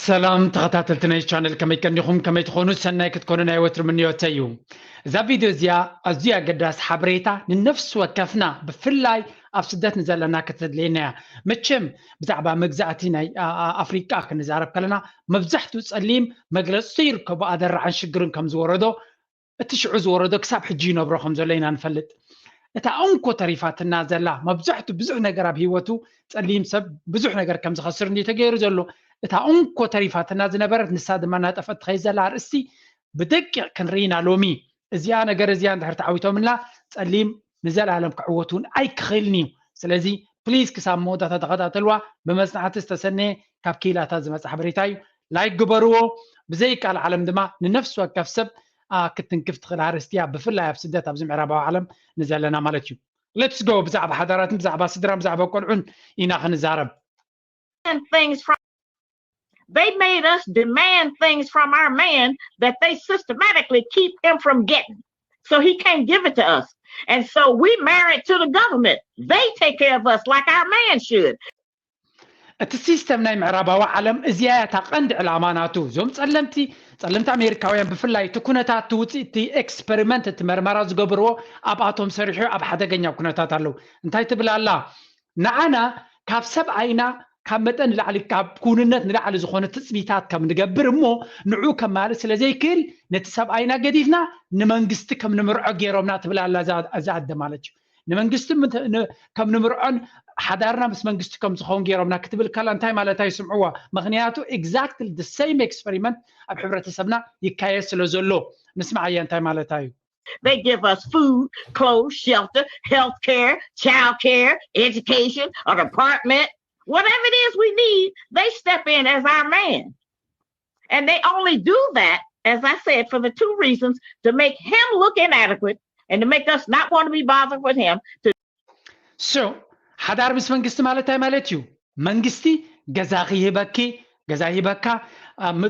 ሰላም ተኸታተልቲ ናይ ቻነል፣ ከመይ ቀኒኹም? ከመይ ትኾኑ? ሰናይ ክትኮኑ ናይ ወትሩ ምንዮተይ እዩ። እዛ ቪድዮ እዚኣ ኣዝዩ ኣገዳሲ ሓበሬታ ንነፍሲ ወከፍና፣ ብፍላይ ኣብ ስደት ንዘለና ከተድልየና እያ። መቸም ብዛዕባ መግዛእቲ ናይ ኣፍሪቃ ክንዛረብ ከለና፣ መብዛሕትኡ ጸሊም መግለጽቱ ይርከቡ ኣደራዕን ሽግርን ከም ዝወረዶ፣ እቲ ሽዑ ዝወረዶ ክሳብ ሕጂ ይነብሮ ከም ዘሎ ኢና ንፈልጥ። እታ እንኮ ተሪፋትና ዘላ፣ መብዛሕቱ ብዙሕ ነገር ኣብ ህይወቱ ጸሊም ሰብ ብዙሕ ነገር ከም ዝኸስር እንዲ ተገይሩ ዘሎ፣ እታ እንኮ ተሪፋትና ዝነበረት፣ ንሳ ድማ እናጠፈት ትኸይድ ዘላ ኣርእስቲ ብደቂቕ ክንርኢ ኢና ሎሚ። እዚኣ ነገር እዚኣ እንድሕር ተዓዊቶምና፣ ጸሊም ንዘለኣለም ክዕወት እውን ኣይክኽእልን እዩ። ስለዚ ፕሊዝ ክሳብ መወዳእታ ተኸታተልዋ። ብመጽናዕቲ ዝተሰነየ ካብ ክኢላታት ዝመጽእ ሓበሬታ እዩ። ላይክ ግበርዎ። ብዘይ ቃል ዓለም ድማ ንነፍሲ ወከፍ ሰብ ክትንክፍ ትኽእል ኣርእስቲ እያ፣ ብፍላይ ኣብ ስደት ኣብዚ ምዕራባዊ ዓለም ንዘለና ማለት እዩ። ሌትስ ጎ። ብዛዕባ ሓዳራትን ብዛዕባ ስድራን ብዛዕባ ቆልዑን ኢና ክንዛረብ። Things from they made us demand things from our man that they systematically keep him from getting. So he can't give it to us. And so we married to the government. They take care of us like our man should. እቲ ሲስተም ናይ ምዕራባዊ ዓለም እዚኣ እያ እታ ቀንዲ ዕላማ ናቱ። እዞም ጸለምቲ ጸለምቲ ኣሜሪካውያን ብፍላይ እቲ ኩነታት እቲ ውፅኢት እቲ ኤክስፐሪመንት እቲ መርመራ ዝገብርዎ ኣብኣቶም ሰሪሑ ኣብ ሓደገኛ ኩነታት ኣለዉ። እንታይ ትብል ኣላ? ንዓና ካብ ሰብኣይና ካብ መጠን ንላዕሊ ካብ ክውንነት ንላዕሊ ዝኾነ ትፅቢታት ከም ንገብር እሞ ንዑ ከማልእ ስለ ዘይክእል ነቲ ሰብኣይና ገዲፍና ንመንግስቲ ከም ንምርዖ ገይሮምና ትብል ኣላ እዛ ኣደ ማለት እዩ። ንመንግስቲ ከም ንምርዖን ሓዳርና ምስ መንግስቲ ከም ዝኸውን ገይሮምና ክትብል ከላ እንታይ ማለታ እዩ? ስምዕዋ። ምክንያቱ exactly the same experiment ኣብ ሕብረተሰብና ይካየድ ስለ ዘሎ። ንስማዓያ እንታይ ማለታ እዩ? They give us food, clothes, shelter, health care, child care, education, an apartment, whatever it is we need, they step in as our man. And they only do that, as I said, for the two reasons, to make him look inadequate and to make us not want to be bothered with him. To so ሓዳር ምስ መንግስቲ ማለት እንታይ ማለት እዩ? መንግስቲ ገዛኺ ይህበኪ፣ ገዛ ይህበካ፣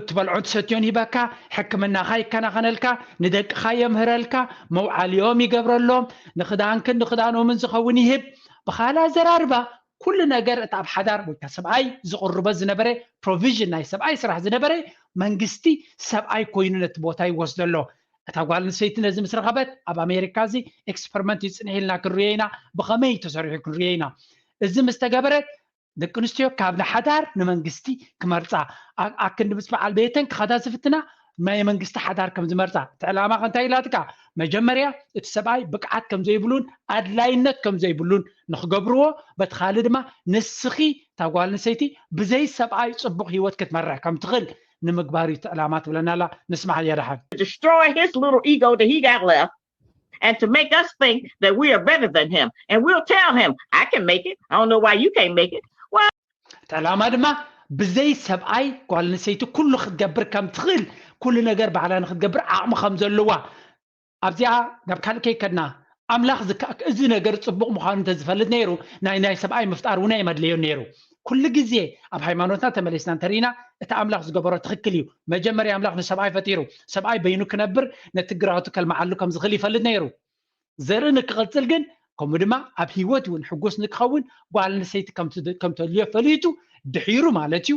ትበልዖን ትሰትዮን ይህበካ፣ ሕክምናኻ ይከናኸነልካ፣ ንደቅኻ የምህረልካ፣ መውዓሊኦም ይገብረሎም፣ ንኽዳንክን ንኽዳኖምን ዝኸውን ይህብ። ብኻልእ ኣዘራርባ ኩሉ ነገር እቲ ኣብ ሓዳር ወይ ከዓ ሰብኣይ ዝቕርቦ ዝነበረ ፕሮቪዥን ናይ ሰብኣይ ስራሕ ዝነበረ መንግስቲ ሰብኣይ ኮይኑ ነቲ ቦታ ይወስዶ ኣሎ። እታ ጓል ኣንስተይቲ ነዚ ምስ ረኸበት ኣብ ኣሜሪካ እዚ ኤክስፐሪመንት እዩ ፅንሕ ኢልና ክንሪኦ ኢና። ብኸመይ ተሰሪሑ ክንሪኦ ኢና። እዚ ምስ ተገበረ ደቂ ኣንስትዮ ካብ ንሓዳር ንመንግስቲ ክመርፃ ኣክንዲ ምስ በዓል ቤተን ክኸዳ ዝፍትና ናይ መንግስቲ ሓዳር ከም ዝመርፃ እቲ ዕላማ ከ እንታይ ኢላትካ? መጀመርያ እቲ ሰብኣይ ብቅዓት ከም ዘይብሉን ኣድላይነት ከም ዘይብሉን ንክገብርዎ፣ በቲ ካልእ ድማ ንስኺ እታ ጓል ኣንስተይቲ ብዘይ ሰብኣይ ፅቡቕ ህይወት ክትመርሕ ከም ትኽእል ንምግባር እዩ እቲ ዕላማ ትብለና ኣላ። ንስማዓያ ደሓን። Destroy his little ego that he got left and to make us think that we are better than him. And we'll tell him, I can make it. I don't know why you can't make it. Well, እቲ ዕላማ ድማ ብዘይ ሰብኣይ ጓል ኣንስተይቲ ኩሉ ክትገብር ከም ትኽእል፣ ኩሉ ነገር ባዕላ ንክትገብር ዓቕሚ ከም ዘለዋ፣ ኣብዚኣ ናብ ካልእ ከይከድና ኣምላኽ ዝከኣክ እዚ ነገር ጽቡቕ ምዃኑ እንተዝፈልጥ ነይሩ ናይ ናይ ሰብኣይ ምፍጣር እውን ኣይመድለዮን ነይሩ። ኩሉ ግዜ ኣብ ሃይማኖትና ተመሊስና እንተሪኢና እቲ ኣምላኽ ዝገበሮ ትኽክል እዩ። መጀመርያ ኣምላኽ ንሰብኣይ ፈጢሩ ሰብኣይ በይኑ ክነብር ነቲ ግራቱ ከልምዓሉ ከም ዝኽእል ይፈልጥ ነይሩ። ዘርኢ ንክቕጽል ግን ከምኡ ድማ ኣብ ህይወት እውን ሕጉስ ንክኸውን ጓል ኣንስተይቲ ከም ተድልዮ ፈሊጡ ድሒሩ ማለት እዩ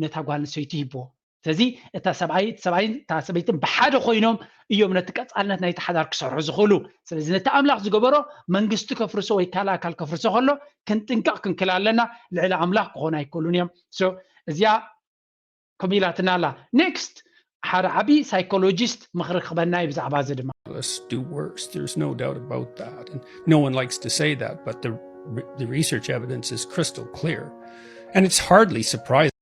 ነታ ጓል ኣንስተይቲ ይህብዎ። ስለዚ እታ ሰብኣይ እቲ ሰብኣይን እታ ሰበይትን ብሓደ ኮይኖም እዮም ነቲ ቀጻልነት ናይቲ ሓዳር ክሰርሑ ዝኽእሉ። ስለዚ ነቲ ኣምላኽ ዝገበሮ መንግስቲ ከፍርሶ ወይ ካልእ ኣካል ከፍርሶ ከሎ ክንጥንቀቕ ክንክል ኣለና። ልዕሊ ኣምላኽ ክኾኑ ኣይክእሉን እዮም። So እዚኣ ከምኡ ኢላትና ኣላ። ኔክስት ሓደ ዓብዪ ሳይኮሎጂስት ምኽሪ ክበና እዩ ብዛዕባ እዚ ድማ። Let's do worse. There's no doubt about that. And no one likes to say that, but the, the research evidence is crystal clear. And it's hardly surprising.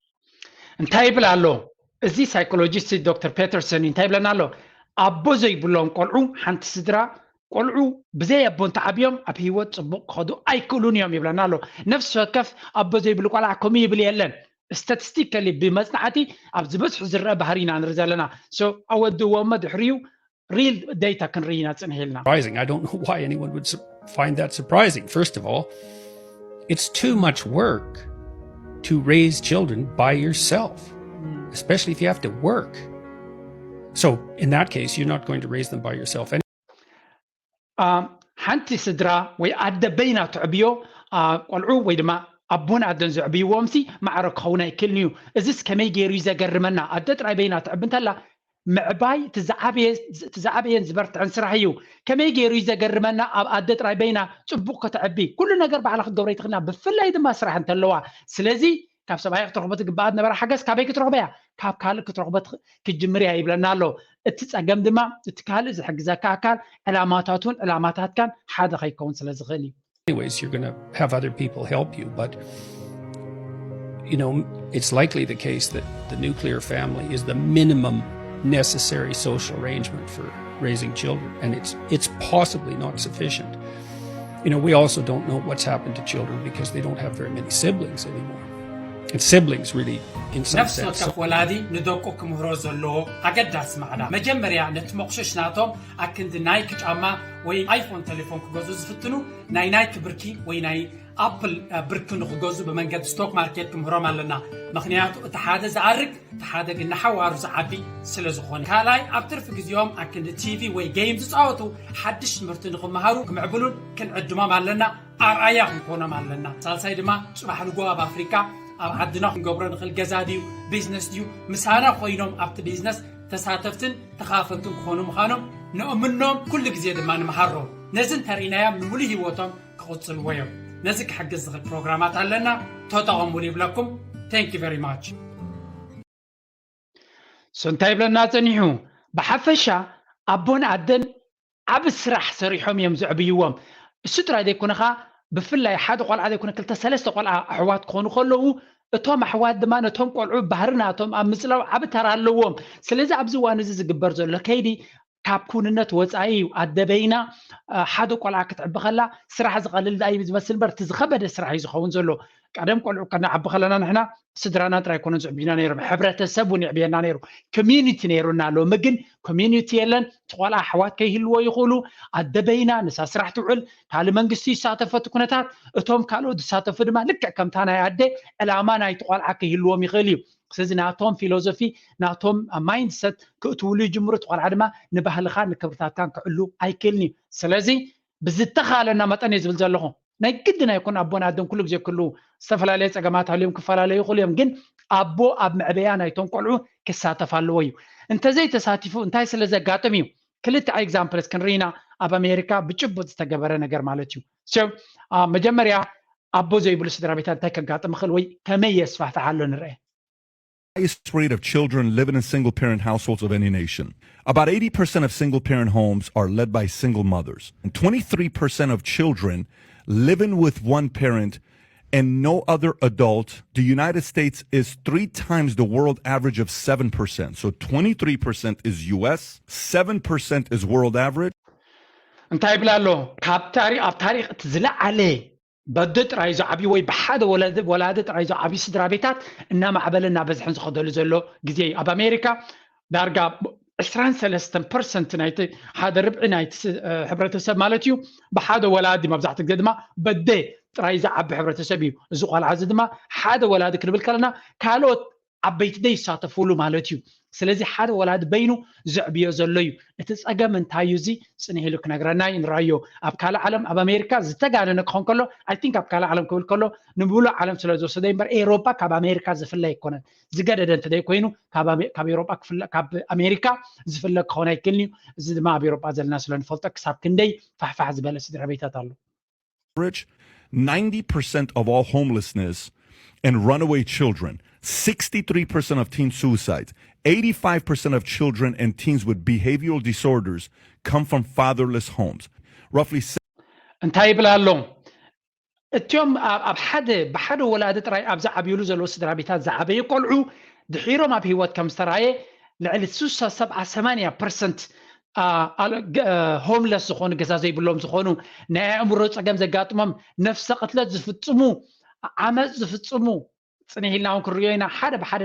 እንታይ ይብል ኣሎ እዚ ሳይኮሎጂስት ዶክተር ፔተርሰን? እንታይ ይብለና ኣሎ? ኣቦ ዘይብሎም ቆልዑ ሓንቲ ስድራ ቆልዑ ብዘይ ኣቦ እንተዓብዮም ኣብ ህይወት ፅቡቕ ክኸዱ ኣይክእሉን እዮም ይብለና ኣሎ። ነፍሲ ወከፍ ኣቦ ዘይብሉ ቆልዓ ከምኡ ይብል የለን። ስታቲስቲካሊ ብመፅናዕቲ ኣብ ዝበዝሑ ዝረአ ባህሪ ኢና ንርኢ ዘለና። So ኣወድእዎ እሞ ድሕሪኡ real data ክንርኢ ኢና ፅንሕ ኢልና። Surprising. I don't know why anyone would find that surprising. First of all, it's too much work to raise children by yourself, especially if you have to work. So in that case, you're not going to raise them by yourself. ሓንቲ ስድራ ወይ ኣደ በይና ትዕብዮ ቆልዑ ወይ ድማ ኣቦን ኣደን ዘዕብይዎም ሲ ማዕረ ክኸውን ኣይክእልን እዩ። እዚስ ከመይ ገይሩ እዩ ዘገርመና? ኣደ ጥራይ በይና ትዕቢ እንተላ ምዕባይ እቲ ዝዓበየን ዝበርትዐን ስራሕ እዩ። ከመይ ገይሩ እዩ ዘገርመና ኣብ ኣደ ጥራይ በይና ጽቡቕ ከተዕቢ? ኩሉ ነገር ባዕላ ክትገብሮ ኣይትኽእልና፣ ብፍላይ ድማ ስራሕ እንተለዋ። ስለዚ ካብ ሰብኣይ ክትረኽቦ ትግባኣ ዝነበረ ሓገዝ ካበይ ክትረኽቦ እያ? ካብ ካልእ ክትረኽቦ ክትጅምር እያ ይብለና ኣሎ። እቲ ጸገም ድማ እቲ ካልእ ዝሕግዘካ ኣካል ዕላማታቱን ዕላማታትካን ሓደ ከይከውን ስለ ዝኽእል እዩ። Anyways, you're going to have other people help you, but you know, it's likely the case that the nuclear family is the minimum necessary social arrangement for raising children, and it's it's possibly not sufficient. You know, we also don't know what's happened to children because they don't have very many siblings anymore. And siblings really, in some ነፍሲ sense, ወከፍ ወላዲ ንደቁ ክምህሮ ዘለዎ ኣገዳሲ ማዕዳ መጀመርያ ነቲ መቑሸሽ ናቶም ኣክንዲ ናይክ ጫማ ወይ ኣይፎን ቴሌፎን ክገዝኡ ዝፍትኑ ናይ ናይክ ብርኪ ወይ ናይ ኣፕል ብርኪ ንክገዙ ብመንገዲ ስቶክ ማርኬት ክምህሮም ኣለና። ምክንያቱ እቲ ሓደ ዝኣርግ እቲ ሓደ ግን ንሓዋሩ ዝዓቢ ስለ ዝኾነ። ካልኣይ ኣብ ትርፊ ግዜኦም ኣክንዲ ቲቪ ወይ ጌም ዝፃወቱ ሓድሽ ትምህርቲ ንክመሃሩ ክምዕብሉን ክንዕድሞም ኣለና። ኣርኣያ ክንኮኖም ኣለና። ሳልሳይ ድማ ፅባሕ ንጎ ኣብ ኣፍሪካ ኣብ ዓድና ክንገብሮ ንኽእል ገዛ ድዩ ቢዝነስ ድዩ ምሳና ኮይኖም ኣብቲ ቢዝነስ ተሳተፍትን ተኻፈልትን ክኾኑ ምዃኖም ንእምኖም። ኩሉ ግዜ ድማ ንምሃሮም። ነዚ እንተርኢናዮም ንሙሉ ህይወቶም ክቕጽልዎ እዮም። ነዚ ክሕግዝ ዝኽእል ፕሮግራማት ኣለና፣ ተጠቐሙሉ ይብለኩም። Thank you very much። So እንታይ ይብለና ጸኒሑ? ብሓፈሻ ኣቦን ኣደን ዓቢ ስራሕ ሰሪሖም እዮም ዘዕብይዎም። እሱ ጥራይ ዘይኮነ ኸኣ ብፍላይ ሓደ ቆልዓ ዘይኮነ ክልተ ሰለስተ ቆልዓ ኣሕዋት ክኾኑ ከለዉ እቶም ኣሕዋት ድማ ነቶም ቆልዑ ባህሪ ናቶም ኣብ ምጽላው ዓቢ ተራ ኣለዎም። ስለዚ ኣብዚ እዋን እዚ ዝግበር ዘሎ ከይዲ ካብ ኩንነት ወጻኢ እዩ። ኣደ በይና ሓደ ቆልዓ ክትዕቢ ከላ ስራሕ ዝቐልል ደኣ እዩ ዝመስል እምበር እቲ ዝኸበደ ስራሕ እዩ ዝኸውን ዘሎ። ቀደም ቆልዑ ከነዕቢ ከለና ንሕና ስድራና ጥራይ ኮነ ዝዕብዩና ነይሮም፣ ሕብረተሰብ እውን ይዕብየና ነይሩ፣ ኮሚዩኒቲ ነይሩና። ሎሚ ግን ኮሚዩኒቲ የለን። እቲ ቆልዓ ኣሕዋት ከይህልዎ ይኽእሉ፣ ኣደ በይና ንሳ ስራሕ ትውዕል፣ ካልእ መንግስቲ ይሳተፈ እቲ ኩነታት፣ እቶም ካልኦት ዝሳተፉ ድማ ልክዕ ከምታ ናይ ኣደ ዕላማ ናይቲ ቆልዓ ከይህልዎም ይኽእል እዩ። ስለዚ ናቶም ፊሎዞፊ ናቶም ማይንድሰት ክእትውሉ ይጅምሩ። እቲ ቆልዓ ድማ ንባህልኻን ንክብርታትካን ክዕሉ ኣይክእልን እዩ። ስለዚ ብዝተኻለና መጠን እየ ዝብል ዘለኹ ናይ ግድን ኣይኮን ኣቦን ኣደን ኩሉ ግዜ ክህልዉ ዝተፈላለየ ፀገማት ሃልዮም ክፈላለዩ ይኽእሉ እዮም ግን ኣቦ ኣብ መዕበያ ናይቶም ቆልዑ ክሳተፍ ኣለዎ እዩ እንተዘይተሳቲፉ እንታይ ስለ ዘጋጥም እዩ ክልተ ኤግዛምፕልስ ክንርኢና ኣብ ኣሜሪካ ብጭቡጥ ዝተገበረ ነገር ማለት እዩ መጀመርያ ኣቦ ዘይብሉ ስድራ ቤታት እንታይ ከጋጥም ይኽእል ወይ ከመይ የስፋሕፍሕ ኣሎ ንርአ highest rate of children living in single parent households of any nation. About eighty percent of single parent homes are led by single mothers. And twenty-three percent of children living with one parent and no other adult. The United States is three times the world average of seven percent. So twenty-three percent is U S, seven percent is world average. እንታይ ይብል ኣሎ ካብ ታሪክ ኣብ ታሪክ እቲ ዝለዓለ በዶ ጥራይ ዝዓብዩ ወይ ብሓደ ወላዲ ጥራይ ዝዓብዩ ስድራ ቤታት እናማዕበለ እናበዝሐን ዝኸደሉ ዘሎ ግዜ እዩ ኣብ ኣሜሪካ ዳርጋ ዕስራን ሰለስተን ፐርሰንት ናይቲ ሓደ ርብዒ ናይቲ ሕብረተሰብ ማለት እዩ ብሓደ ወላዲ መብዛሕትኡ ግዜ ድማ በደ ጥራይ ዝዓቢ ሕብረተሰብ እዩ እዚ ቆልዓ እዚ ድማ ሓደ ወላዲ ክንብል ከለና ካልኦት ዓበይቲ ዘይሳተፍሉ ማለት እዩ ስለዚ ሓደ ወላዲ በይኑ ዘዕብዮ ዘሎ እዩ እቲ ፀገም እንታይ እዩ እዚ ፅንሕ ኢሉ ክነግረና እዩ ንራዮ ኣብ ካልእ ዓለም ኣብ ኣሜሪካ ዝተጋነነ ክኾን ከሎ I think ኣብ ካልእ ዓለም ክብል ከሎ ንብሉዕ ዓለም ስለ ዝወሰደ እምበር ኤሮፓ ካብ ኣሜሪካ ዝፍለ ኣይኮነን ዝገደደ እንተደይ ኮይኑ ካብ ኣሜሪካ ዝፍለ ክኸውን ኣይክልን እዩ እዚ ድማ ኣብ ኤሮፓ ዘለና ስለ ንፈልጦ ክሳብ ክንደይ ፋሕፋሕ ዝበለ ስድራ ቤታት ኣሎ average, ninety percent of all homelessness and runaway children, sixty-three percent of teen suicides, eighty-five percent of children and teens with behavioral disorders come from fatherless homes. Roughly እንታይ ይብል ኣሎ እቲኦም ኣብ ሓደ ብሓደ ወላዲ ጥራይ ኣብ ዝዓብዩሉ ዘለዉ ስድራ ቤታት ዝዓበዩ ቆልዑ ድሒሮም ኣብ ህይወት ከም ዝተራየ ልዕሊ ሱሳ ሰብዓ ሰማንያ ፐርሰንት ሆምለስ ዝኾኑ ገዛ ዘይብሎም ዝኾኑ ናይ ኣእምሮ ፀገም ዘጋጥሞም ነፍሰ ቅትለት ዝፍፅሙ ዓመፅ ዝፍፅሙ ፅንሕ ኢልና እውን ክንሪኦ ኢና ሓደ ብሓደ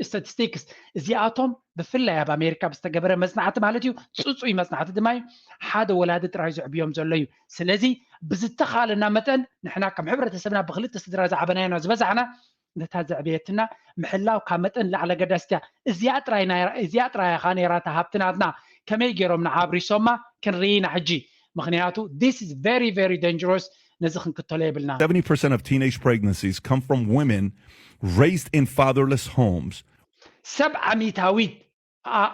ስታቲስቲክስ እዚኣቶም ብፍላይ ኣብ ኣሜሪካ ብዝተገበረ መፅናዕቲ ማለት እዩ ፅፁይ መፅናዕቲ ድማ እዩ ሓደ ወላዲ ጥራይ ዘዕብዮም ዘሎ እዩ ስለዚ ብዝተኻለና መጠን ንሕና ከም ሕብረተሰብና ብክልተ ስድራ ዝዓበናዮና ዝበዛሕና ነታ ዘዕበየትና ምሕላው ካብ መጠን ላዕሊ ኣገዳሲት እያ እዚኣ ጥራይ እዚኣ ጥራይ ኢኻ ነይራ እታ ሃብቲ ናትና ከመይ ገይሮም ንዓብሪሶማ ክንርኢ ኢና ሕጂ ምክንያቱ this is very very dangerous ነዚ ክንክተሎ የብልና። Seventy percent of teenage pregnancies come from women raised in fatherless homes. ሰብ ዓሚታዊት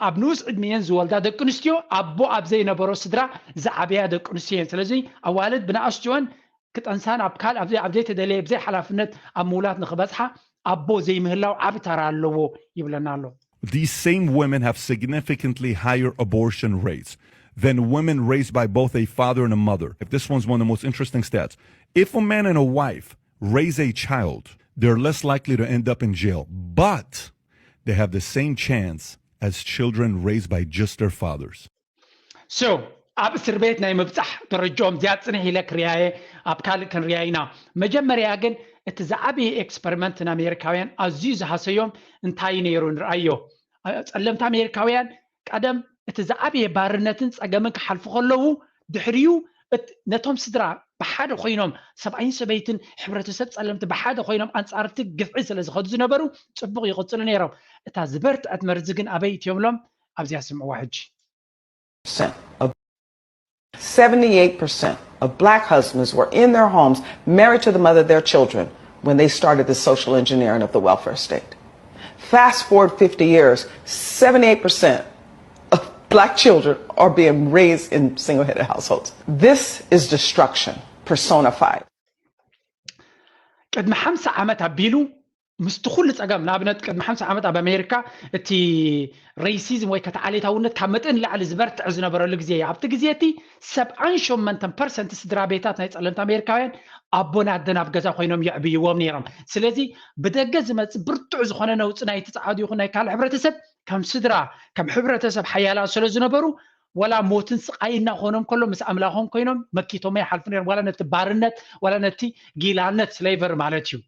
ኣብ ንኡስ ዕድሚየን ዝወልዳ ደቂ ኣንስትዮ ኣቦ ኣብ ዘይነበሮ ስድራ ዝዓበያ ደቂ ኣንስትዮ እየን። ስለዚ ኣዋልድ ብንኣሽትወን ክጠንሳን ኣብ ካል ኣብ ዘይተደለየ ብዘይ ሓላፍነት ኣብ ምውላት ንክበፅሓ ኣቦ ዘይምህላው ዓቢ ተራ ኣለዎ ይብለና ኣሎ። These same women have significantly higher abortion rates than women raised by both a father and a mother. If this one's one of the most interesting stats. If a man and a wife raise a child, they're less likely to end up in jail, but they have the same chance as children raised by just their fathers. So ኣብ እስር ቤት ናይ ምብፃሕ ደረጃኦም እዚኣ ፅንሕ ኢለ ክርያየ ኣብ ካልእ ክንርያ ኢና። መጀመርያ ግን እቲ ዝዓበየ ኤክስፐሪመንት ንኣሜሪካውያን ኣዝዩ ዝሃሰዮም እንታይ ነይሩ ንርኣዮ። ጸለምቲ ኣሜሪካውያን ቀደም እቲ ዝዓበየ ባርነትን ጸገምን ክሓልፉ ከለዉ ድሕሪኡ ነቶም ስድራ ብሓደ ኮይኖም ሰብኣይን ሰበይትን ሕብረተሰብ ጸለምቲ ብሓደ ኮይኖም ኣንጻርቲ ግፍዒ ስለ ዝኸዱ ዝነበሩ ጽቡቕ ይቕጽሉ ነይሮም። እታ ዝበርትዐት መርዚ ግን ኣበይ እትዮምሎም ኣብዚኣ ስምዕዋ ሕጂ። Of seventy-eight percent of black husbands were in their homes, married to the mother of their children, when they started the social engineering of the welfare state. Fast forward fifty years, seventy-eight percent of black children are being raised in single-headed households. This is destruction personified. ቅድሚ ሓምሳ ዓመት ኣቢሉ ምስቲ ኩሉ ጸገም ንኣብነት ቅድሚ ሓምሳ ዓመት ኣብ ኣሜሪካ እቲ ሬሲዝም ወይ ከተዓሌታውነት ካብ መጠን ንላዕሊ ዝበርትዕ ዝነበረሉ ግዜ እዩ። ኣብቲ ግዜ እቲ ሰብዓን ሸሞንተን ፐርሰንት ስድራ ቤታት ናይ ጸለምቲ ኣሜሪካውያን ኣቦን ኣደን ኣብ ገዛ ኮይኖም የዕብይዎም ነይሮም። ስለዚ ብደገ ዝመጽእ ብርቱዕ ዝኾነ ነውጺ ናይቲ ጸዓዱ ይኹን ናይ ካልእ ሕብረተሰብ ከም ስድራ ከም ሕብረተሰብ ሓያላት ስለ ዝነበሩ ወላ ሞትን ስቓይ እናኾኖም ከሎ ምስ ኣምላኾም ኮይኖም መኪቶሞ ይሓልፉ ነይሮም። ዋላ ነቲ ባርነት ዋላ ነቲ ጊላነት ስሌቨሪ ማለት እዩ።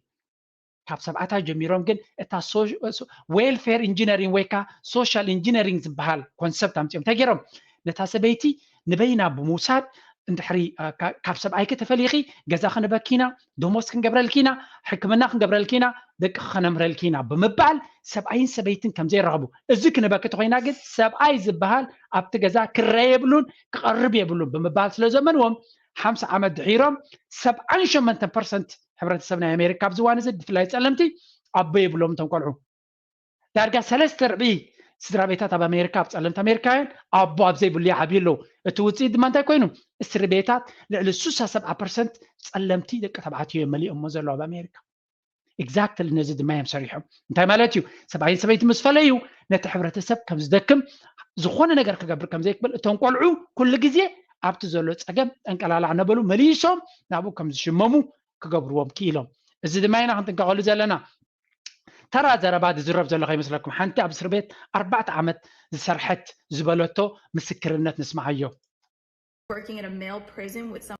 ካብ ሰብዓታት ጀሚሮም ግን እታ ዌልፌር ኢንጂነሪንግ ወይ ከዓ ሶሻል ኢንጂነሪንግ ዝበሃል ኮንሰፕት ኣምፅኦም እንታይ ገይሮም ነታ ሰበይቲ ንበይና ብምውሳድ እንድሕሪ ካብ ሰብኣይኪ ተፈሊኺ ገዛ ክንበኪና ደሞዝ ክንገብረልኪና ሕክምና ክንገብረልኪና ደቂ ከነምረልኪና ብምባል ሰብኣይን ሰበይትን ከምዘይረኸቡ እዚ ክንበኪ ተኮይና ግን ሰብኣይ ዝበሃል ኣብቲ ገዛ ክረየብሉን ክቐርብ የብሉን ብምባል ስለ ዘመንዎም ሓምሳ ዓመት ድሒሮም ሰብዓን ሸሞንተን ፐርሰንት ሕብረተሰብ ናይ ኣሜሪካ ኣብዚ እዋን እዚ ብፍላይ ጸለምቲ ኣቦ የብሎም እቶም ቆልዑ ዳርጋ ሰለስተ ርብዒ ስድራ ቤታት ኣብ ኣሜሪካ ኣብ ጸለምቲ ኣሜሪካውያን ኣቦ ኣብ ዘይብሉ ይዓብዩ ኣለዉ እቲ ውፅኢት ድማ እንታይ ኮይኑ እስሪ ቤታት ልዕሊ ሱሳ ሰብዓ ፐርሰንት ጸለምቲ ደቂ ተባዕትዮ እዮም መሊኦሞ ዘለዉ ኣብ ኣሜሪካ exactly ነዚ ድማ እዮም ሰሪሖም እንታይ ማለት እዩ ሰብኣይን ሰበይቲ ምስ ፈለዩ ነቲ ሕብረተሰብ ከም ዝደክም ዝኾነ ነገር ክገብር ከም ዘይክብል እቶም ቆልዑ ኩሉ ግዜ ኣብቲ ዘሎ ጸገም ጠንቀላላ እናበሉ መሊሶም ናብኡ ከም ዝሽመሙ ክገብርዎም ክኢሎም እዚ ድማ ኢና ክንጥንቀቐሉ ዘለና ተራ ዘረባ ዝዝረብ ዘሎ ከይመስለኩም ሓንቲ ኣብ እስር ቤት ኣርባዕተ ዓመት ዝሰርሐት ዝበለቶ ምስክርነት ንስምዓዮ working in a male prison with some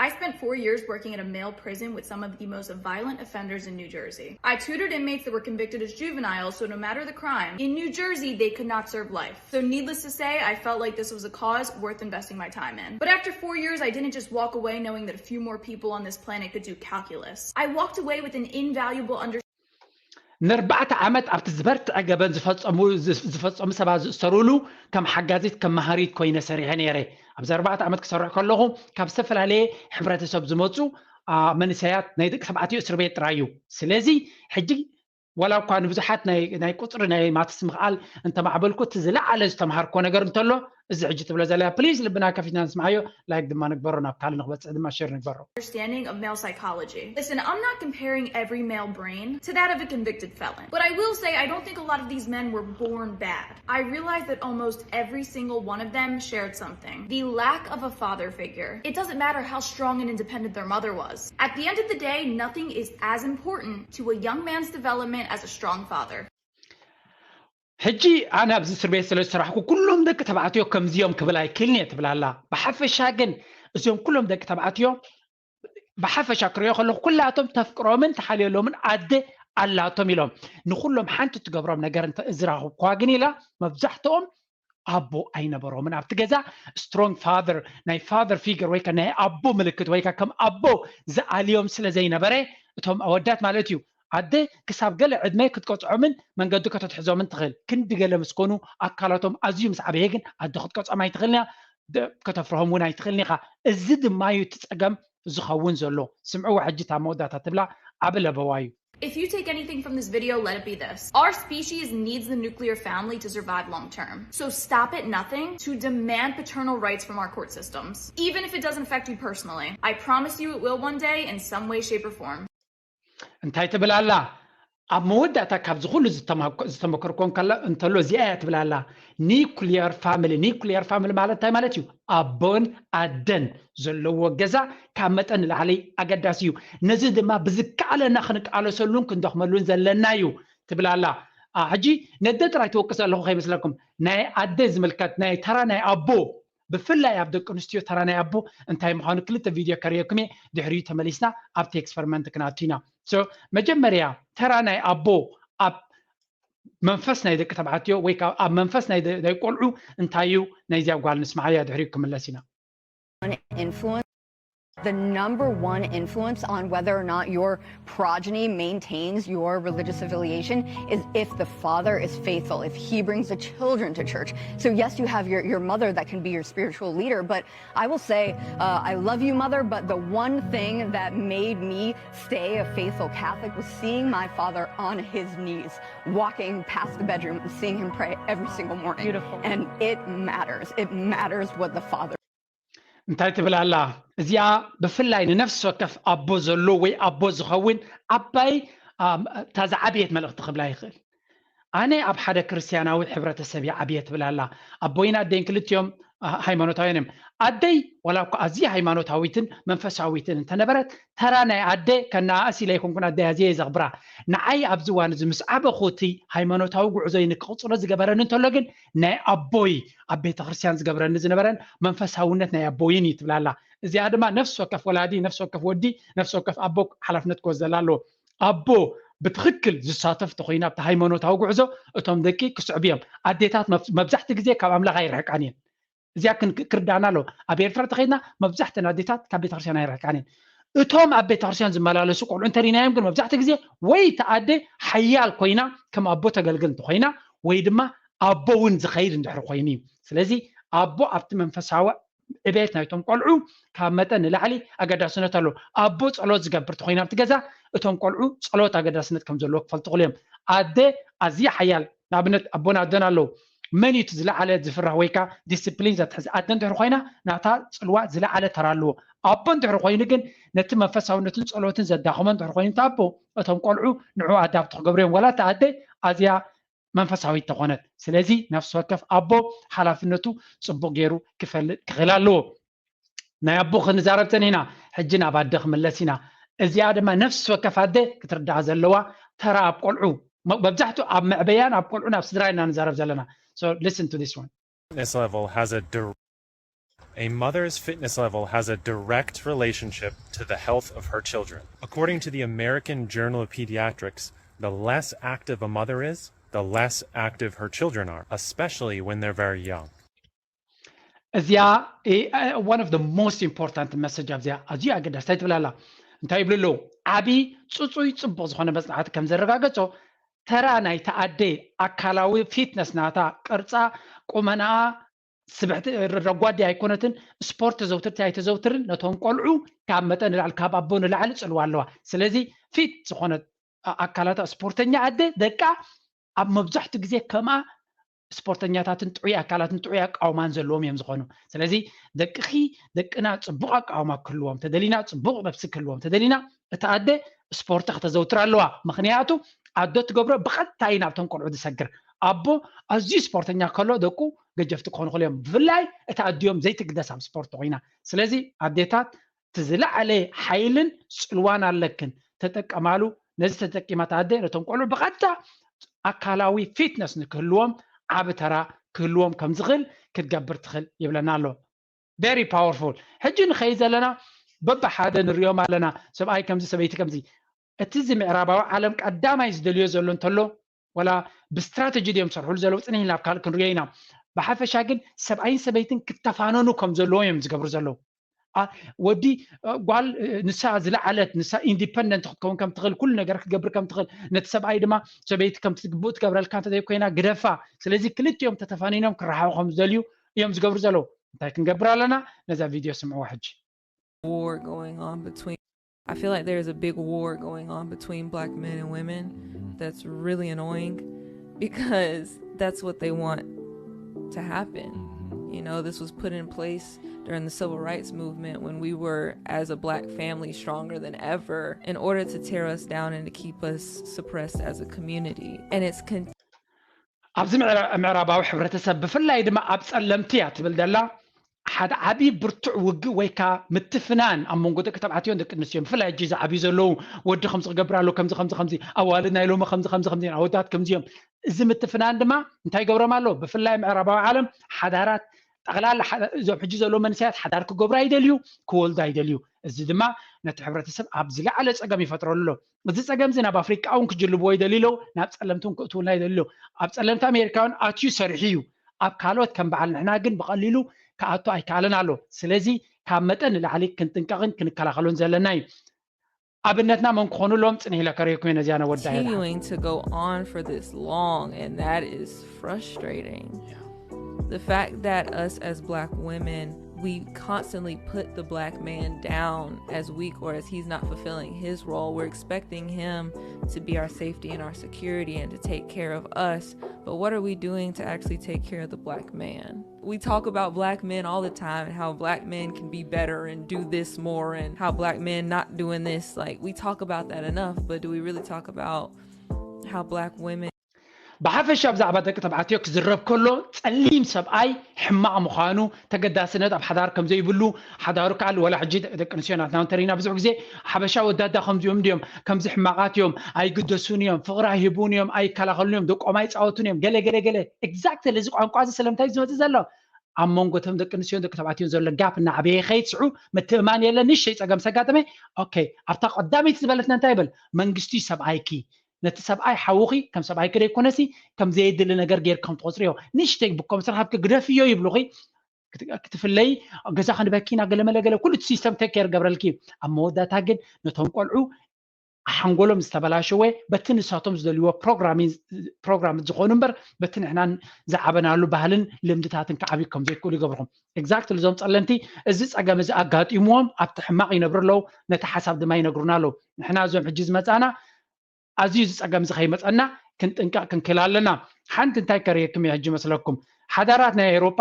I spent four years working in a male prison with some of the most violent offenders in New Jersey. I tutored inmates that were convicted as juveniles, so no matter the crime, in New Jersey, they could not serve life. So, needless to say, I felt like this was a cause worth investing my time in. But after four years, I didn't just walk away knowing that a few more people on this planet could do calculus. I walked away with an invaluable understanding. ንርባዕተ ዓመት ኣብቲ ዝበርትዐ ገበን ዝፈጸሙ ሰባት ዝእሰሩሉ ከም ሓጋዚት ከም መሃሪት ኮይነ ሰሪሐ ነይረ ኣብዚ ኣርባዕተ ዓመት ክሰርሕ ከለኹ ካብ ዝተፈላለየ ሕብረተሰብ ዝመፁ መንእሰያት ናይ ደቂ ተባዕትዮ እስር ቤት ጥራይ እዩ ስለዚ ሕጂ ዋላ እኳ ንብዙሓት ናይ ቁፅሪ ናይ ማትስ ምክኣል እንተማዕበልኩ እቲ ዝለዓለ ዝተምሃርኮ ነገር እንተሎ እዚ ሕጂ ትብሎ ዘለያ ፕሊዝ ልብና ከፊትና ንስምዓዮ ላይክ ድማ ንግበሮ ናብ ካልእ ንክበፅሕ ድማ ሸር ንግበሮ understanding of male psychology. Listen, I'm not comparing every male brain to that of a convicted felon, but I will say I don't think a lot of these men were born bad. I realize that almost every single one of them shared something. The lack of a father figure. It doesn't matter how strong and independent their mother was. At the end of the day, nothing is as important to a young man's development as a strong father. ሕጂ ኣነ ኣብዚ እስር ቤት ስለ ዝሰራሕኩ ኩሎም ደቂ ተባዕትዮ ከምዚኦም ክብል ኣይክእልን እየ ትብል ኣላ ብሓፈሻ ግን እዚኦም ኩሎም ደቂ ተባዕትዮ ብሓፈሻ ክሪኦ ከለኩ ኩላቶም ተፍቅሮምን ተሓልየሎምን ኣደ ኣላቶም ኢሎም ንኩሎም ሓንቲ ትገብሮም ነገር ዝረክብኳ ግን ኢላ መብዛሕትኦም ኣቦ ኣይነበሮምን ኣብቲ ገዛ strong father ናይ father figure ወይ ናይ ኣቦ ምልክት ወይ ከም ኣቦ ዝኣልዮም ስለ ዘይነበረ እቶም ኣወዳት ማለት እዩ ኣደ ክሳብ ገለ ዕድመ ክትቀፅዖምን መንገዲ ከተትሕዞምን ትኽእል ክንዲ ገለ ምስ ኮኑ ኣካላቶም ኣዝዩ ምስ ዓበየ ግን ኣደ ክትቀፅዖም ኣይትኽእልን እያ ከተፍርሆም እውን ኣይትኽእልን ኢኻ እዚ ድማ እዩ እቲ ፀገም ዝኸውን ዘሎ። ስምዕዎ ሕጂ እታ መወዳእታ ትብላ ዓቢ ለበዋ እዩ። If you take anything from this video, let it be this. Our species needs the nuclear family to survive long term. So stop at nothing to demand paternal rights from our court systems, even if it doesn't affect you personally. I promise you it will one day in some way, shape, or form. እንታይ ትብል ኣላ? ኣብ መወዳእታ ካብዚ ኩሉ ዝተመክርኮ እንተሎ እዚኣ እያ ትብል ኣላ። ኒኩሊየር ፋሚሊ፣ ኒኩሊየር ፋሚሊ ማለት እንታይ ማለት እዩ? ኣቦን ኣደን ዘለዎ ገዛ ካብ መጠን ንላዕሊ ኣገዳሲ እዩ። ነዚ ድማ ብዝከኣለና ክንቃለሰሉን ክንደኽመሉን ዘለና እዩ ትብል ኣላ። ሕጂ ነደ ጥራይ ትወቅስ ዘለኹ ከይመስለኩም፣ ናይ ኣደ ዝምልከት ናይ ተራ ናይ ኣቦ ብፍላይ ኣብ ደቂ ኣንስትዮ ተራ ናይ ኣቦ እንታይ ምዃኑ ክልተ ቪድዮ ከርእየኩም እየ። ድሕሪኡ ተመሊስና ኣብቲ ኤክስፐሪመንት ክንኣቱ ኢና። መጀመርያ ተራ ናይ ኣቦ ኣብ መንፈስ ናይ ደቂ ተባዕትዮ ወይ ኣብ መንፈስ ናይ ቆልዑ እንታይ እዩ? ናይዚኣ ጓል ንስማዓያ፣ ድሕሪኡ ክምለስ ኢና። influence the number one influence on whether or not your progeny maintains your religious affiliation is if the father is faithful, if he brings the children to church. So yes, you have your, your mother that can be your spiritual leader, but I will say, uh, I love you, mother, but the one thing that made me stay a faithful Catholic was seeing my father on his knees, walking past the bedroom and seeing him pray every single morning. Beautiful. And it matters. It matters what the father እንታይ ትብል ኣላ? እዚኣ ብፍላይ ንነፍሲ ወከፍ ኣቦ ዘሎ ወይ ኣቦ ዝኸውን ዓባይ እታ ዝዓበየት መልእኽቲ ክብላ ይኽእል። ኣነ ኣብ ሓደ ክርስትያናዊ ሕብረተሰብ እየ ዓብየ ትብል ኣላ። ኣቦይን ኣደይን ክልቲኦም ሃይማኖታውያን እዮም። ኣደይ ዋላ እኳ ኣዝያ ሃይማኖታዊትን መንፈሳዊትን እንተነበረት፣ ተራ ናይ ኣደ ከነኣእስ ኢለ ኣይኮንኩን ኣደይ ኣዝየ እየ ዘኽብራ። ንዓይ ኣብዚ እዋን እዚ ምስ ዓበኹ እቲ ሃይማኖታዊ ጉዕዞይ ንክቕጽሎ ዝገበረኒ እንተሎ ግን ናይ ኣቦይ ኣብ ቤተ ክርስቲያን ዝገብረኒ ዝነበረን መንፈሳውነት ናይ ኣቦይን እዩ ትብል ኣላ። እዚኣ ድማ ነፍሲ ወከፍ ወላዲ፣ ነፍሲ ወከፍ ወዲ፣ ነፍሲ ወከፍ ኣቦ ሓላፍነት ክወስደላ ኣለዎ። ኣቦ ብትኽክል ዝሳተፍ ተኮይኑ ኣብቲ ሃይማኖታዊ ጉዕዞ እቶም ደቂ ክስዕቡ እዮም። ኣዴታት መብዛሕቲ ግዜ ካብ ኣምላኽ ኣይርሕቃን እየን። እዚኣ ክርዳእና ኣለዎ። ኣብ ኤርትራ ተኸይድና መብዛሕተን ኣዴታት ካብ ቤተክርስትያን ኣይርሕቃን እየን። እቶም ኣብ ቤተክርስትያን ዝመላለሱ ቆልዑ እንተሪናዮም ግን መብዛሕቲ ግዜ ወይ እቲ ኣደ ሓያል ኮይና ከም ኣቦ ተገልግል እንተኮይና ወይ ድማ ኣቦ እውን ዝኸይድ እንድሕር ኮይኑ እዩ። ስለዚ ኣቦ ኣብቲ መንፈሳዊ ዕቤት ናይቶም ቆልዑ ካብ መጠን ንላዕሊ ኣገዳስነት ኣለዎ። ኣቦ ጸሎት ዝገብር ተኮይና ኣብቲ ገዛ እቶም ቆልዑ ጸሎት ኣገዳስነት ከም ዘለዎ ክፈልጡ ክእሉ እዮም። ኣደ ኣዝያ ሓያል ንኣብነት ኣቦን ኣደን ኣለዉ። መን እዩ እቲ ዝለዓለ ዝፍራሕ ወይ ከዓ ዲስፕሊን ዘትሕዝ? ኣደ እንድሕር ኮይና ናታ ፅልዋ ዝለዓለ ተራ ኣለዎ። ኣቦ እንድሕር ኮይኑ ግን ነቲ መንፈሳውነትን ፀሎትን ዘዳኽሞ እንድሕር ኮይኑ እቲ ኣቦ እቶም ቆልዑ ንዑ ኣዳፕት ክገብሩ እዮም። ዋላ እቲ ኣደ ኣዝያ መንፈሳዊት ተኾነት። ስለዚ ነፍሲ ወከፍ ኣቦ ሓላፍነቱ ፅቡቕ ገይሩ ክፈልጥ ክኽእል ኣለዎ። ናይ ኣቦ ክንዛረብ ፀኒሕና ሕጂ ናብ ኣደ ክምለስ ኢና። እዚኣ ድማ ነፍሲ ወከፍ ኣደ ክትርዳኣ ዘለዋ ተራ ኣብ ቆልዑ መብዛሕትኡ ኣብ መዕበያን ኣብ ቆልዑን ኣብ ስድራ ኢና ንዛረብ ዘለና። So listen to this one. Fitness level has a dir- a mother's fitness level has a direct relationship to the health of her children. According to the American Journal of Pediatrics, the less active a mother is, the less active her children are, especially when they're very young. እዚኣ one of the most important message ኣብዚኣ ኣዝዩ ኣገዳሲ እንታይ ትብል ኣላ? እንታይ ይብሉ ኣለዉ? ዓቢ ፅፁይ ፅቡቕ ዝኾነ መፅናዕቲ ከም ዘረጋገፆ ተራ ናይታ ኣደ ኣካላዊ ፊትነስ ናታ ቅርፃ ቁመናኣ ስብሕቲ ረጓዲ ኣይኮነትን። ስፖርት ተዘውትርቲ ኣይተዘውትርን ነቶም ቆልዑ ካብ መጠን ንላዕሊ ካብ ኣቦ ንላዕሊ ፅልዋ ኣለዋ። ስለዚ ፊት ዝኾነት ኣካላታ ስፖርተኛ ኣደ ደቃ ኣብ መብዛሕትኡ ግዜ ከምኣ ስፖርተኛታትን ጥዑይ ኣካላትን ጥዑይ ኣቃውማን ዘለዎም እዮም ዝኾኑ። ስለዚ ደቅኺ ደቅና ፅቡቕ ኣቃውማ ክህልዎም ተደሊና፣ ፅቡቕ ነብሲ ክህልዎም ተደሊና፣ እታ ኣደ ስፖርት ከተዘውትር ኣለዋ። ምኽንያቱ ኣዶ ትገብሮ ብቐጥታ እዩ ናብቶም ቆልዑ ዝሰግር። ኣቦ ኣዝዩ ስፖርተኛ ከሎ ደቁ ገጀፍቲ ክኾኑ ክእሉ እዮም። ብፍላይ እታ ኣዲኦም ዘይትግደስ ኣብ ስፖርት ኮይና። ስለዚ ኣዴታት እቲ ዝለዓለ ሓይልን ፅልዋን ኣለክን፣ ተጠቀማሉ። ነዚ ተጠቂማ እታ ኣደ ነቶም ቆልዑ ብቐጥታ ኣካላዊ ፊትነስ ንክህልዎም ዓቢ ተራ ክህልዎም ከም ዝኽእል ክትገብር ትኽእል ይብለና ኣሎ። Very powerful። ሕጂ ንኸይድ ዘለና በብሓደ ንሪኦም ኣለና። ሰብኣይ ከምዚ ሰበይቲ ከምዚ። እቲ እዚ ምዕራባዊ ዓለም ቀዳማይ ዝደልዮ ዘሎ እንተሎ ዋላ ብስትራተጂ ድዮም ዝሰርሕሉ ዘለዉ ፅንሕ ኢልና ኣብ ካልእ ክንሪኦ ኢና። ብሓፈሻ ግን ሰብኣይን ሰበይትን ክተፋነኑ ከም ዘለዎ እዮም ዝገብሩ ዘለዉ። ወዲ ጓል ንሳ ዝለዓለት ንሳ ኢንዲፐንደንት ክትከውን ከም ትኽእል ኩሉ ነገር ክትገብር ከም ትኽእል ነቲ ሰብኣይ ድማ ሰበይቲ ከም ትግብኡ ትገብረልካ እንተዘይኮይና ግደፋ። ስለዚ ክልቲኦም ተተፋኒኖም ክረሓቑ ከም ዝደልዩ እዮም ዝገብሩ ዘለዉ። እንታይ ክንገብር ኣለና? ነዛ ቪድዮ ስምዕዋ ሕጂ። war going on between I feel like there's a big war going on between black men and women that's really annoying because that's what they want to happen. You know, this was put in place during the civil rights movement when we were, as a black family, stronger than ever in order to tear us down and to keep us suppressed as a community. And it's con- ኣብዚ ምዕራባዊ ሕብረተሰብ ብፍላይ ድማ ኣብ ጸለምቲ እያ ትብል ዘላ ሓደ ዓብዪ ብርቱዕ ውግእ ወይ ከዓ ምትፍናን ኣብ መንጎ ደቂ ተባዕትዮን ደቂ ኣንስትዮን ብፍላይ ሕጂ ዝዓብዩ ዘለዉ ወዲ ከምዚ ክገብር ኣሎ ከምዚ ከምዚ ከምዚ ኣዋልድ ናይ ሎሚ ከምዚ ከምዚ ከምዚ ኣወዳት ከምዚ እዮም እዚ ምትፍናን ድማ እንታይ ይገብሮም ኣሎ ብፍላይ ምዕራባዊ ዓለም ሓዳራት ጠቕላላ እዞም ሕጂ ዘለዉ መንስያት ሓዳር ክገብሩ ኣይደልዩ ክወልዱ ኣይደልዩ እዚ ድማ ነቲ ሕብረተሰብ ኣብ ዝለዓለ ፀገም ይፈጥረሉ ኣሎ እዚ ፀገም እዚ ናብ ኣፍሪቃ እውን ክጅልብዎ ይደልዩ ኣለዉ ናብ ፀለምቲ እውን ክእትውልና ይደልዩ ኣለዉ ኣብ ፀለምቲ ኣሜሪካ እውን ኣትዩ ሰሪሑ እዩ ኣብ ካልኦት ከም በዓል ንሕና ግን ብቐሊሉ ክኣቱ ኣይከኣለን ኣሎ ስለዚ ካብ መጠን ንላዕሊ ክንጥንቀቕን ክንከላኸሉን ዘለና እዩ ኣብነትና መን ክኾኑ ኣለዎም ፅንሕ ኢለ ከረየኩም እየ ነዚኣ ነወዳ continuing to go on for this long, and that is frustrating. The fact that us as black women, we constantly put the black man down as weak or as he's not fulfilling his role. We're expecting him to be our safety and our security and to take care of us. But what are we doing to actually take care of the black man? We talk about black men all the time and how black men can be better and do this more and how black men not doing this. Like, we talk about that enough, but do we really talk about how black women ብሓፈሻ ብዛዕባ ደቂ ተባዕትዮ ክዝረብ ከሎ ጸሊም ሰብኣይ ሕማቕ ምዃኑ ተገዳስነት ኣብ ሓዳር ከም ዘይብሉ ሓዳሩ ከዓ ወላ ሕጂ ደቂ ኣንስትዮ ናትና እንተሪና ብዙሕ ግዜ ሓበሻ ወዳዳ ከምዚኦም እንዲዮም ከምዚ ሕማቓት እዮም ኣይግደሱን እዮም ፍቕሪ ኣይህቡን እዮም ኣይከላኸሉን እዮም ደቆም ኣይፃወቱን እዮም ገለ ገለ ገለ exactly እዚ ቋንቋ እዚ ስለምንታይ ዝመፅእ ዘሎ ኣብ መንጎ እቶም ደቂ ኣንስትዮን ደቂ ተባዕትዮን ዘሎ ጋፕ እናዓበየ ይኸይድ ስዑ ምትእማን የለን ንእሽተይ ፀገም ሰጋጠመ ኦኬ ኣብታ ቀዳመይቲ ዝበለትና እንታይ ይበል መንግስቲ ሰብኣይኪ ነቲ ሰብኣይ ሓውኺ ከም ሰብኣይኪ ደይኮነሲ ከም ዘየድሊ ነገር ጌርኪ ከም ትቆፅርዮ ንእሽተይ ብኮምስር ሃብኪ ግደፍዮ ይብሉኺ ክትፍለይ ገዛ ክንበኪና ገለመለ ገለ ኩሉ እቲ ሲስተም ቴክ ኬር ገብረልኪ ኣብ መወዳእታ ግን ነቶም ቆልዑ ሓንጎሎም ዝተበላሸወ በቲ ንሳቶም ዝደልይዎ ፕሮግራም ዝኾኑ እምበር በቲ ንሕናን ዝዓበናሉ ባህልን ልምድታትን ክዓብዩ ከም ዘይክእሉ ይገብርኹም exactly እዞም ፀለምቲ እዚ ፀገም እዚ ኣጋጢምዎም ኣብቲ ሕማቕ ይነብሩ ኣለዉ ነቲ ሓሳብ ድማ ይነግሩና ኣለዉ ንሕና እዞም ሕጂ ዝመፃና ኣዝዩ እዚ ፀገም እዚ ከይመፀና ክንጥንቀቕ ክንክእል ኣለና ሓንቲ እንታይ ከርእየኩም እየ ሕጂ መስለኩም ሓዳራት ናይ ኤውሮጳ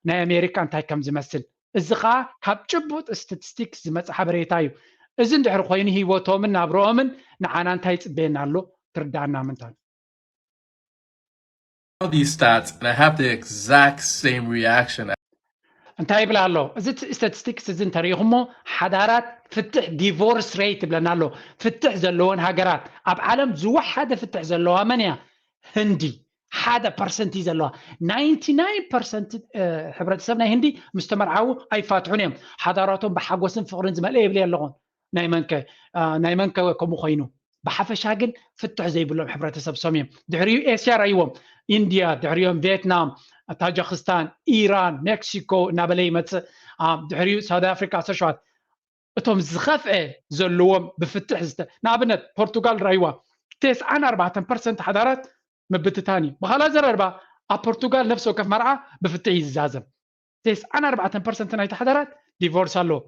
ናይ ኣሜሪካ እንታይ ከም ዝመስል እዚ ከዓ ካብ ጭቡጥ ስታቲስቲክስ ዝመፀ ሓበሬታ እዩ እዚ እንድሕር ኮይኑ ህይወቶምን ናብረኦምን ንዓና እንታይ ይፅበየና ኣሎ ትርዳእና ምንታን these stats and I have the exact same reaction. እንታይ ይብል ኣሎ እዚ ስታቲስቲክስ እዚ እንተሪኢኹሞ ሓዳራት ፍትሕ ዲቮርስ ሬት ይብለና ኣሎ ፍትሕ ዘለዎን ሃገራት ኣብ ዓለም ዝወሓደ ፍትሕ ዘለዋ መን እያ ህንዲ ሓደ ፐርሰንት እዩ ዘለዋ ናይንቲ ናይን ፐርሰንት ሕብረተሰብ ናይ ህንዲ ምስ ተመርዓዉ ኣይፋትሑን እዮም ሓዳራቶም ብሓጎስን ፍቕርን ዝመልአ ይብል ኣለኹን ናይ መንከ ናይ መንከ ከምኡ ኮይኑ ብሓፈሻ ግን ፍትሕ ዘይብሎም ሕብረተሰብ ሶም እዮም ድሕሪኡ ኤስያ ራይዎም ኢንድያ ድሕሪኦም ቪየትናም ታጃክስታን ኢራን ሜክሲኮ እናበለ ይመፅእ ድሕሪኡ ሳውት ኣፍሪካ ሰሸዋት እቶም ዝኸፍአ ዘለዎም ብፍትሕ ዝተ ንኣብነት ፖርቱጋል ራይዋ ተስዓን ኣርባዕተን ፐርሰንት ሓዳራት ምብትታን እዩ ብኻላ ዘረርባ ኣብ ፖርቱጋል ነፍሲ ወከፍ መርዓ ብፍትሕ እዩ ዝዛዘም ተስዓን ኣርባዕተን ፐርሰንት ናይቲ ሓዳራት ዲቮርስ ኣለዎ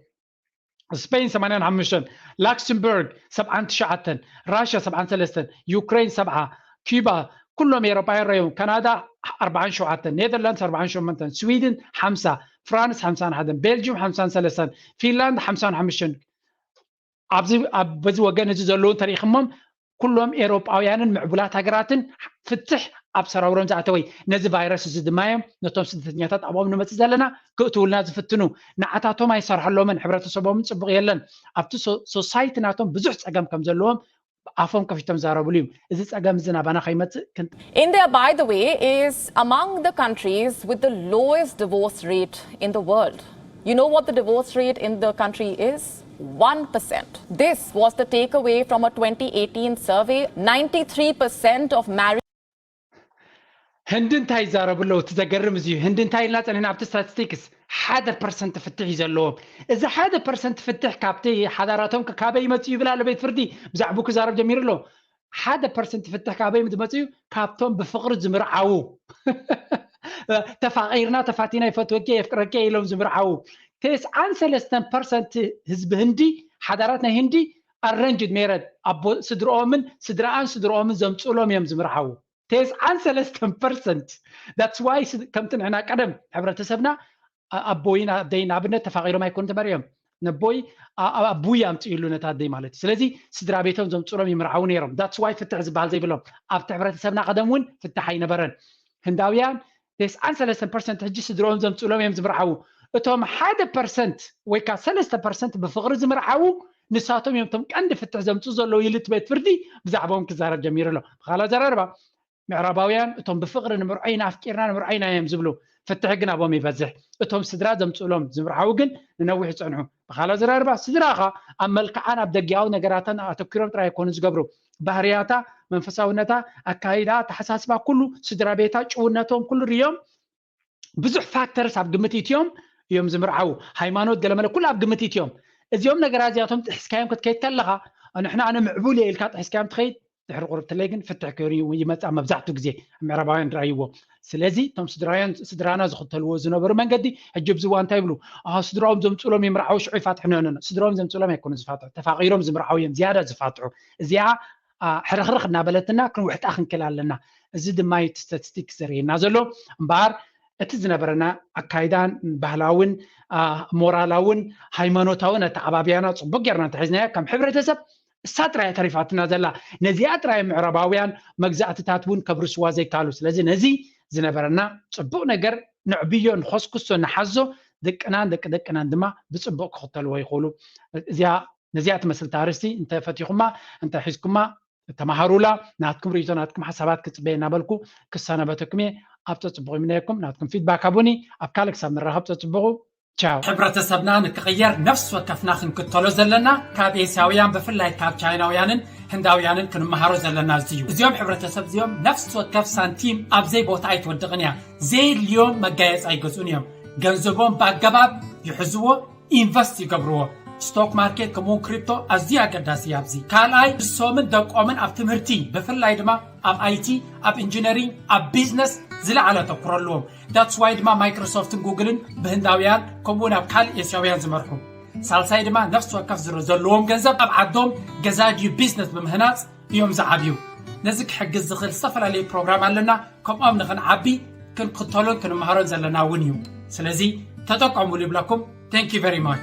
ስፔን ሰማንያን ሓሙሽተን ላክሰምበርግ ሰብዓን ትሽዓተን ራሽያ ሰብዓን ሰለስተን ዩክሬን ሰብዓ ኪባ ኩሎም ኤሮፓውያን ረዮም ካናዳ ኣርባዓን ሸውዓተን ኔዘርላንድስ ኣርባዓን ሸሞንተን ስዊድን ሓምሳ ፍራንስ ሓምሳን ሓደን ቤልጅም ሓምሳን ሰለስተን ፊንላንድ ሓምሳን ሓሙሽተን ኣብዚ በዚ ወገን እዚ ዘለዉ እንተሪኢኹሞም ኩሎም ኤሮጳውያንን ምዕቡላት ሃገራትን ፍትሕ ኣብ ሰራውሮም ዝኣተወይ ነዚ ቫይረስ እዚ ድማ እዮም ነቶም ስደተኛታት ኣብኦም ንመፅእ ዘለና ክእትውልና ዝፍትኑ ንዓታቶም ኣይሰርሐሎምን ሕብረተሰቦምን ፅቡቕ የለን ኣብቲ ሶሳይቲ ናቶም ብዙሕ ፀገም ከም ዘለዎም ኣፎም ከፊቶም ዛረብሉ እዮም እዚ ፀገም እዚ ናባና ከይመፅእ India, by the way, is among the countries with the lowest divorce rate in the world. You know what the divorce rate in the country is? One percent. This was the takeaway from a twenty eighteen survey. Ninety-three percent of married ህንዲ እንታይ ይዛረቡ ኣለዉ እቲ ዘገርም እዚ እዩ ህንዲ እንታይ ኢልና ፀኒሕና ኣብቲ ስታቲስቲክስ ሓደ ፐርሰንት ፍትሕ እዩ ዘለዎም እዚ ሓደ ፐርሰንት ፍትሕ ካብቲ ሓዳራቶም ክካበ ይመፅእ ይብል ኣሎ ቤት ፍርዲ ብዛዕቡ ክዛረብ ጀሚሩ ኣሎ ሓደ ፐርሰንት ፍትሕ ካበይ ዝመፅእ እዩ ካብቶም ብፍቅሪ ዝምርዓዉ ተፋቂርና ተፋቲና ይፈትወኪ የፍቅረኪ ኢሎም ዝምርዓዉ ተስዓን ሰለስተን ፐርሰንት ህዝቢ ህንዲ፣ ሓዳራት ናይ ህንዲ ኣረንጅድ ሜረድ፣ ኣቦ ስድርኦምን ስድራኣን ስድርኦምን ዘምፅእሎም እዮም ዝምርዓዉ። ተስዓን ሰለስተን ፐርሰንት። That's why ከምቲ ንሕና ቀደም ሕብረተሰብና ኣቦይን ኣደይን ንኣብነት ተፋቒሮም ኣይኮኑ ተመርዕዮም። ነቦይ ኣቡይ ኣምፅእሉ ነታ ኣደይ ማለት እዩ። ስለዚ ስድራ ቤቶም ዘምፅሎም ይምርዓዉ ነይሮም። That's why ፍትሕ ዝበሃል ዘይብሎም። ኣብቲ ሕብረተሰብና ቀደም እውን ፍትሕ ኣይነበረን። ህንዳውያን ተስዓን ሰለስተን ፐርሰንት ሕጂ ስድርኦም ዘምፅሎም እዮም ዝምርዓዉ። እቶም ሓደ ፐርሰንት ወይ ከዓ ሰለስተ ፐርሰንት ብፍቕሪ ዝምርዓዉ ንሳቶም እዮም እቶም ቀንዲ ፍትሕ ዘምፅኡ ዘለዉ ኢሉ እቲ ቤት ፍርዲ ብዛዕባኦም ክዛረብ ጀሚሩ ኣሎ። ብኻልእ ኣዘራርባ ምዕራባውያን እቶም ብፍቕሪ ንምርዖ ኢና ኣፍቂርና ንምርዖ ኢና እዮም ዝብሉ። ፍትሒ ግን ኣብኦም ይበዝሕ። እቶም ስድራ ዘምፅእሎም ዝምርዓዉ ግን ንነዊሕ ይፀንሑ። ብኻልእ ኣዘራርባ ስድራኻ ኣብ መልክዓን ኣብ ደጊያዊ ነገራትን ኣተኪሮም ጥራይ ኣይኮኑ ዝገብሩ። ባህርያታ፣ መንፈሳውነታ፣ ኣካይዳ፣ ኣተሓሳስባ ኩሉ ስድራ ቤታ ጭውነቶም ኩሉ ርዮም ብዙሕ ፋክተርስ ኣብ ግምት ኢትዮም እዮም ዝምርዓዉ። ሃይማኖት ገለመለ ኩሉ ኣብ ግምት ኢትዮም። እዚኦም ነገራት እዚኣቶም ጥሒስካዮም ክትከይድ ከለኻ ንሕና ኣነ ምዕቡል እየ ኢልካ ጥሒስካዮም ትኸይድ ድሕሪ ቁርብትለይ ግን ፍትሕ ከይሩ ይመፅእ መብዛሕትኡ ግዜ ምዕራባውያን ራእይዎ። ስለዚ እቶም ስድራውያን ስድራና ዝኽተልዎ ዝነበሩ መንገዲ ሕጂ ኣብዚ እዋን እንታይ ይብሉ? ስድራኦም ዘምፅሎም ይምርዓው ሽዑ ይፋትሑ ነነ ስድራኦም ዘምፅሎም ኣይኮኑ ዝፋትሑ ተፋቂሮም ዝምርዓው እዮም ዝያዳ ዝፋትሑ። እዚኣ ሕርኽርኽ እናበለትና ክንውሕጣ ክንክል ኣለና። እዚ ድማ እቲ ስታቲስቲክስ ዘርእየና ዘሎ እምበኣር እቲ ዝነበረና ኣካይዳን ባህላውን ሞራላውን ሃይማኖታውን ኣተዓባብያና ፅቡቅ ጌርና እንተሒዝናዮ ከም ሕብረተሰብ እሳ ጥራይ ተሪፋትና ዘላ። ነዚኣ ጥራይ ምዕራባውያን መግዛእትታት እውን ከብርስዋ ዘይካሉ። ስለዚ ነዚ ዝነበረና ፅቡቅ ነገር ንዕብዮ ንኸስኩሶ ንሓዞ ደቅናን ደቂ ደቅናን ድማ ብፅቡቅ ክኽተልዎ ይኽእሉ። እዚኣ ነዚኣ ትመስል ታርስቲ እንተፈቲኹማ እንተሒዝኩማ ተማሃሩላ። ናትኩም ርእቶ ናትኩም ሓሳባት ክፅበየ እናበልኩ ክሰናበተኩም እየ። ኣብ ፀፅቡቁ ይምነየኩም። ናትኩም ፊድባክ ሃቡኒ። ኣብ ካልእ ክሳብ ንራኸብ ፀፅቡቁ። ቻው። ሕብረተሰብና ንክቕየር ነፍሲ ወከፍና ክንክተሎ ዘለና ካብ ኤስያውያን ብፍላይ ካብ ቻይናውያንን ህንዳውያንን ክንመሃሮ ዘለና እዚ እዩ። እዚኦም ሕብረተሰብ እዚኦም ነፍሲ ወከፍ ሳንቲም ኣብ ዘይቦታ ኣይትወድቕን እያ። ዘየድልዮም መጋየፂ ኣይገዝኡን እዮም። ገንዘቦም ብኣገባብ ይሕዝዎ፣ ኢንቨስት ይገብርዎ። ስቶክ ማርኬት ከምኡውን ክሪፕቶ ኣዝዩ ኣገዳሲ እዩ ኣብዚ። ካልኣይ ንሶምን ደቆምን ኣብ ትምህርቲ ብፍላይ ድማ ኣብ ኣይቲ ኣብ ኢንጂነሪንግ ኣብ ቢዝነስ ዝለዓለ ኣተኩሮ ኣለዎም። ዳትስ ዋይ ድማ ማይክሮሶፍትን ጉግልን ብህንዳውያን ከምኡውን ኣብ ካልእ ኤስያውያን ዝመርሑ። ሳልሳይ ድማ ነፍሲ ወከፍ ዘለዎም ገንዘብ ኣብ ዓዶም ገዛ ድዩ ቢዝነስ ብምህናፅ እዮም ዝዓብዩ። ነዚ ክሕግዝ ዝኽእል ዝተፈላለዩ ፕሮግራም ኣለና። ከምኦም ንኽንዓቢ ክንክተሎን ክንመሃሮን ዘለና እውን እዩ። ስለዚ ተጠቀሙሉ ይብለኩም። Thank you very much።